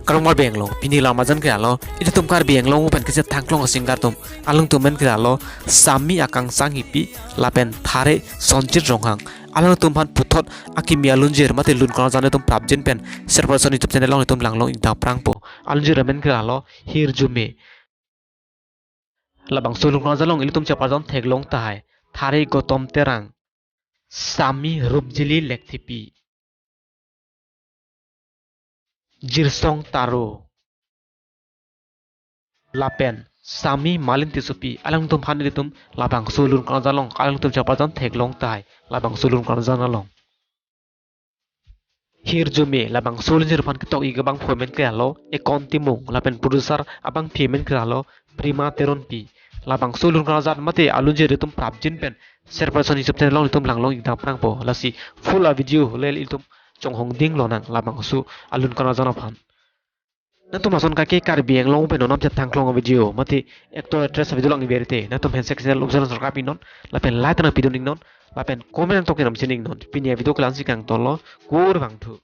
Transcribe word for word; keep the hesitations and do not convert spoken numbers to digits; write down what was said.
Karong Karbi Anglong, pini lam ajan ke lalo, ilitum Karbi Anglong pen kese Thanglong a-singer atum, alangtum amen ke lalo, Sami Akangsanghipi, lapen Thare Sonjit Ronghang. Alangtum aphan puthot akimi alunjir mate lun kangjan atum prapjin pen, Sir Person YouTube channel along itum langlong ingdam prangpo. Alunjir amen ke lalo, Hirjume. Labangso lun kangjan along ilitum cheparjan theklong tahai, Thare Gotom Terang, Sami Rupjili Lekthipi, Jirsong Taro, lapen Sami Malin Tissopi, alangtum aphan ilitum labangso lun kangjan along, alangtum cheparjan theklong tahai, labangso lun kangjan along. Hirjume, labangso alunjir aphan ketok-ik abangphu amen ke lalo, Ekon Timung, lapen producer abangpi amen ke lalo, Prima Teronpi. Labangso lun kangjan mate alunjir atum prapjin pen, Sir Person YouTube channel along itum langlong ingdam prangpo. Lasi full a-video le ilitum chonghong ding lonang labangso alun kangjan aphan. Nangtum lason kake Karbi Anglong pen onam chethanglong a-video mate actor actress a-video lang iberite, nangtum handshake signal option sarkap ingnon, lapen like nangpidun ingnon, lapen comment nangtok ingnon, sharing ingnon. Pini a-video ke la-ansi kangtonlo, kurvangthu.